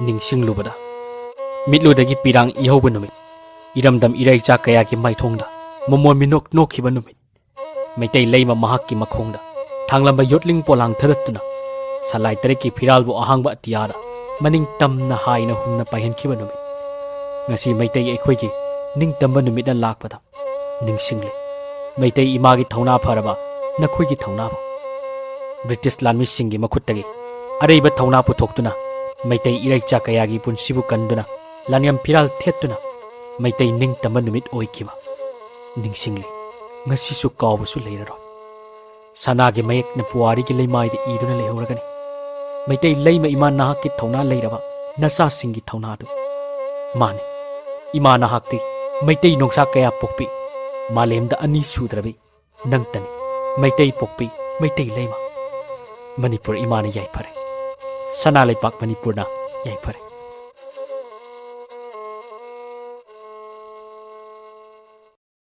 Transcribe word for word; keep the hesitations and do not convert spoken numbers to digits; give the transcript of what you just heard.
ꯅꯤꯡꯁꯤꯡꯂꯨꯕꯗ ꯃꯤꯠꯂꯨꯗꯒꯤ ꯄꯤꯔꯥꯡ ꯏꯍꯧꯕ ꯅꯨꯃꯤꯠ, ꯏꯔꯝꯗꯝ ꯏꯔꯩꯆꯥ ꯀꯌꯥꯒꯤ ꯃꯥꯏꯊꯣꯡꯗ ꯃꯃꯣꯟ ꯃꯤꯅꯣꯛ ꯅꯣꯛꯈꯤꯕ ꯅꯨꯃꯤꯠ, ꯃꯩꯇꯩ ꯂꯩꯃ ꯃꯍꯥꯛꯀꯤ ꯃꯈꯣꯡꯗ ꯊꯥꯡꯂꯝꯕ ꯌꯣꯠꯂꯤꯡ ꯄꯣꯂꯥꯡ ꯊꯥꯗꯠꯇꯨꯅ ꯁꯂꯥꯏ ꯇꯔꯦꯠꯀꯤ ꯐꯤꯔꯥꯜꯕꯨ ꯑꯍꯥꯡꯕ ꯑꯇꯤꯌꯥꯗ ꯃꯅꯤꯡ ꯇꯝꯅ ꯍꯥꯏꯅ ꯍꯨꯝꯅ ꯄꯥꯏꯍꯟꯈꯤꯕ ꯅꯨꯃꯤꯠ, ꯉꯁꯤ ꯃꯩꯇꯩ ꯑꯩꯈꯣꯏꯒꯤ ꯅꯤꯡꯇꯝꯕ ꯅꯨꯃꯤꯠꯅ ꯂꯥꯛꯄꯗ ꯅꯤꯡꯁꯤꯡꯂꯤ꯫ ꯃꯩꯇꯩ ꯏꯃꯥꯒꯤ ꯊꯧꯅꯥ ꯐꯔꯕ ꯅꯈꯣꯏꯒꯤ ꯊꯧꯅꯥꯕꯨ꯫ ꯕ꯭ꯔꯤꯇꯤꯁ ꯂꯥꯟꯃꯤꯁꯤꯡꯒꯤ ꯃꯈꯨꯠꯇꯒꯤ ꯑꯔꯩꯕ ꯊꯧꯅꯥ ꯄꯨꯊꯣꯛꯇꯨꯅ ꯃꯩꯇꯩ ꯏꯔꯩꯆꯥ ꯀꯌꯥꯒꯤ ꯄꯨꯟꯁꯤꯕꯨ ꯀꯟꯗꯨꯅ ꯂꯥꯟꯌꯥꯝ ꯐꯤꯔꯥꯜ ꯊꯦꯠꯇꯨꯅ ꯃꯩꯇꯩ ꯅꯤꯡꯇꯝꯕ ꯅꯨꯃꯤꯠ ꯑꯣꯏꯈꯤꯕ ꯅꯤꯡꯁꯤꯡꯂꯤ꯫ ꯉꯁꯤꯁꯨ ꯀꯥꯎꯕꯁꯨ ꯂꯩꯔꯔꯣꯏ꯫ ꯁꯅꯥꯒꯤ ꯃꯌꯦꯛꯅ ꯄꯨꯋꯥꯔꯤꯒꯤ ꯂꯩꯃꯥꯏꯗ ꯏꯗꯨꯅ ꯂꯩꯍꯧꯔꯒꯅꯤ ꯃꯩꯇꯩ ꯂꯩꯃ ꯏꯃꯥ ꯅꯍꯥꯛꯀꯤ ꯊꯧꯅꯥ ꯂꯩꯔꯕ ꯅꯆꯥꯁꯤꯡꯒꯤ ꯊꯧꯅꯥꯗꯨ꯫ ꯃꯥꯅꯤ, ꯏꯃꯥ ꯅꯍꯥꯛꯇꯤ ꯃꯩꯇꯩ ꯅꯣꯡꯁꯥ ꯀꯌꯥ ꯄꯣꯛꯄꯤ, ꯃꯥꯂꯦꯝꯗ ꯑꯅꯤ ꯁꯨꯗ꯭ꯔꯕꯤ ꯅꯪꯇꯅꯤ꯫ ꯃꯩꯇꯩ ꯄꯣꯛꯄꯤ, ꯃꯩꯇꯩ ꯂꯩꯃ꯫ ꯃꯅꯤꯄꯨꯔ ꯏꯃꯥꯅ ꯌꯥꯏꯐꯔꯦ꯫ ꯁꯅꯥ ꯂꯩꯄꯥꯛ ꯃꯅꯤꯄꯨꯔꯅ ꯌꯥꯏꯐꯔꯦ꯫